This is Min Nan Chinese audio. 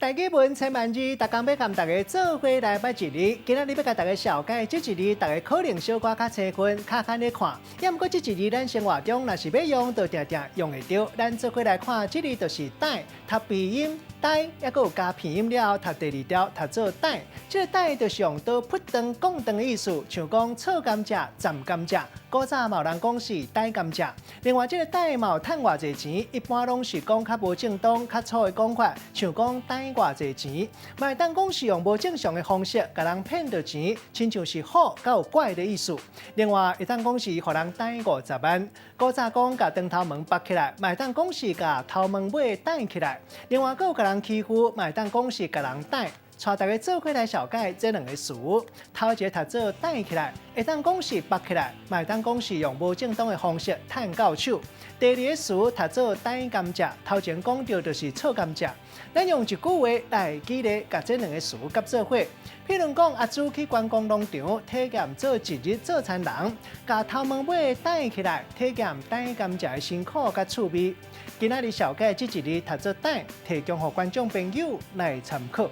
台語文千萬字，逐工欲共大家做伙來捌一字。今仔日欲共大家紹介這一字，大家可能小可較生分，較罕咧看。猶毋過這一字，咱生活中若是欲用，就定定用會著。咱做伙來看，這字就是逮，讀鼻音呆，猶閣有加鼻音了後，讀第二條讀做逮。這个逮就是用刀噗斷、摃斷的意思，像講錯甘蔗、斬甘蔗。古早嘛有人講是逮甘蔗。另外，這个逮嘛有趁偌濟錢，一般攏是講較無正當、較粗的講法，像講逮偌濟錢，嘛會當講是用無正常的方式共人騙著錢，親像是虎閣有怪的意思。另外，會當講是予人逮50萬。古早講共長頭毛縛起來，嘛會當講是共頭毛尾逮起來。另外，閣有共人欺負，嘛會當講是共人逮。帶大家做伙來紹介這兩个詞，頭一个讀做逮起來，會當講是縛起來，嘛會當講是用無正當的方式趁到手。第二个詞讀做逮甘蔗，頭前講著就是錯甘蔗。咱用一句話來舉例，共這兩个詞結做伙。譬如講，阿朱去觀光農場體驗做一日做田人，共頭毛尾逮起來，體驗逮甘蔗的辛苦佮趣味。今仔日紹介這一字讀做逮，提供予觀眾朋友來參考。